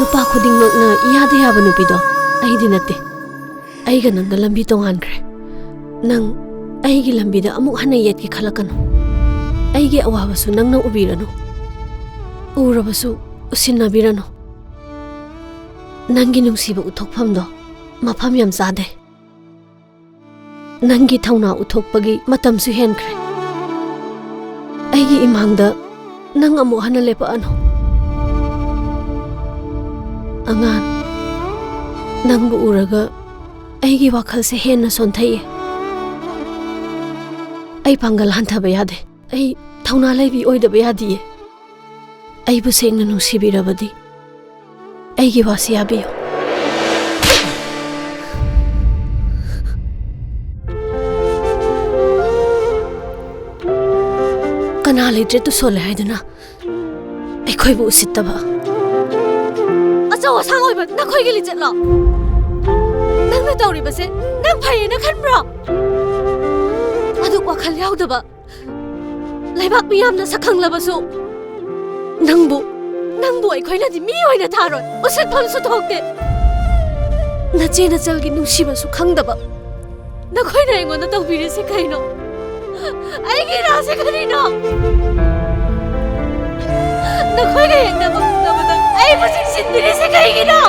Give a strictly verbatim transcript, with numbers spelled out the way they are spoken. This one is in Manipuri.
ꯅꯨꯄꯥ ꯈꯨꯗꯤꯡꯃꯛꯅ ꯏꯌꯥꯗ ꯌꯥꯕ ꯅꯨꯄꯤꯗꯣ ꯑꯩꯗꯤ ꯅꯠꯇꯦ꯫ ꯑꯩꯒ ꯅꯪꯒ ꯂꯝꯕꯤ ꯇꯣꯉꯥꯟꯈ꯭ꯔꯦ꯫ ꯅꯪ ꯑꯩꯒꯤ ꯂꯝꯕꯤꯗ ꯑꯃꯨꯛ ꯍꯟꯅ ꯌꯦꯠꯀꯦ ꯈꯜꯂꯛꯀꯅꯨ꯫ ꯑꯩꯒꯤ ꯑꯋꯥꯕꯁꯨ ꯅꯪꯅ ꯎꯕꯤꯔꯅꯨ꯫ ꯎꯔꯕꯁꯨ ꯎꯁꯤꯟꯅꯕꯤꯔꯅꯨ꯫ ꯅꯪꯒꯤ ꯅꯨꯡꯁꯤꯕ ꯎꯠꯊꯣꯛꯐꯝꯗꯣ ꯃꯐꯝ ꯌꯥꯝ ꯆꯥꯗꯦ꯫ ꯅꯪꯒꯤ ꯊꯧꯅꯥ ꯎꯠꯊꯣꯛꯄꯒꯤ ꯃꯇꯝꯁꯨ ꯍꯦꯟꯈ꯭ꯔꯦ꯫ ꯑꯩꯒꯤ ꯏꯃꯥꯡꯗ ꯅꯪ ꯑꯃꯨꯛ ꯍꯟꯅ ꯂꯦꯞꯄꯛꯑꯅꯨ꯫ ꯑꯉꯥꯟ, ꯅꯪꯕꯨ ꯎꯔꯒ ꯑꯩꯒꯤ ꯋꯥꯈꯜꯁꯦ ꯍꯦꯟꯅ ꯁꯣꯟꯊꯩꯌꯦ꯫ ꯑꯩ ꯄꯥꯡꯒꯜ ꯍꯟꯊꯕ ꯌꯥꯗꯦ꯫ ꯑꯩ ꯊꯧꯅꯥ ꯂꯩꯕꯤ ꯑꯣꯏꯗꯕ ꯌꯥꯗꯤꯌꯦ꯫ ꯑꯩꯕꯨ ꯁꯦꯡꯅ ꯅꯨꯡꯁꯤꯕꯤꯔꯕꯗꯤ ꯑꯩꯒꯤ ꯋꯥꯁꯤ ꯌꯥꯕꯤꯌꯨ꯫ ꯀꯅꯥ ꯂꯩꯇ꯭ꯔꯦ ꯇꯨꯁꯣꯜꯂꯦ ꯍꯥꯏꯗꯨꯅ ꯑꯩꯈꯣꯏꯕꯨ ꯎꯁꯤꯠꯇꯕ? ꯑꯆꯧ ꯑꯁꯥꯡ ꯑꯣꯏꯕ ꯅꯈꯣꯏꯒꯤ ꯂꯤꯆꯠꯂꯣ? ꯅꯪꯅ ꯇꯧꯔꯤꯕꯁꯦ ꯅꯪ ꯐꯩꯌꯦꯅ ꯈꯟꯕ꯭ꯔꯣ? ꯑꯗꯨ ꯋꯥꯈꯜ ꯌꯥꯎꯗꯕ ꯂꯩꯕꯥꯛ ꯃꯤꯌꯥꯝꯅ ꯁꯛꯈꯪꯂꯕꯁꯨ ꯅꯪꯕꯨ, ꯅꯪꯕꯨ ꯑꯩꯈꯣꯏꯅꯗꯤ ꯃꯤ ꯑꯣꯏꯅ ꯊꯥꯔꯣꯏ꯫ ꯎꯁꯤꯠꯐꯝꯁꯨ ꯊꯣꯛꯇꯦ꯫ ꯅꯆꯦ ꯅꯆꯜꯒꯤ ꯅꯨꯡꯁꯤꯕꯁꯨ ꯈꯪꯗꯕ ꯅꯈꯣꯏꯅ ꯑꯩꯉꯣꯟꯗ ꯇꯧꯕꯤꯔꯤꯁꯦ ꯀꯩꯅꯣ? ꯑꯩꯒꯤ ꯏꯔꯥꯁꯦ ꯀꯔꯤꯅꯣ? ꯅꯈꯣꯏꯒ ꯌꯦꯡꯅꯕ ꯉꯝꯗꯕꯗ ꯑꯩꯕꯨ ꯆꯤꯡꯁꯤꯟꯕꯤꯔꯤꯁꯦ ꯀꯩꯒꯤꯅꯣ?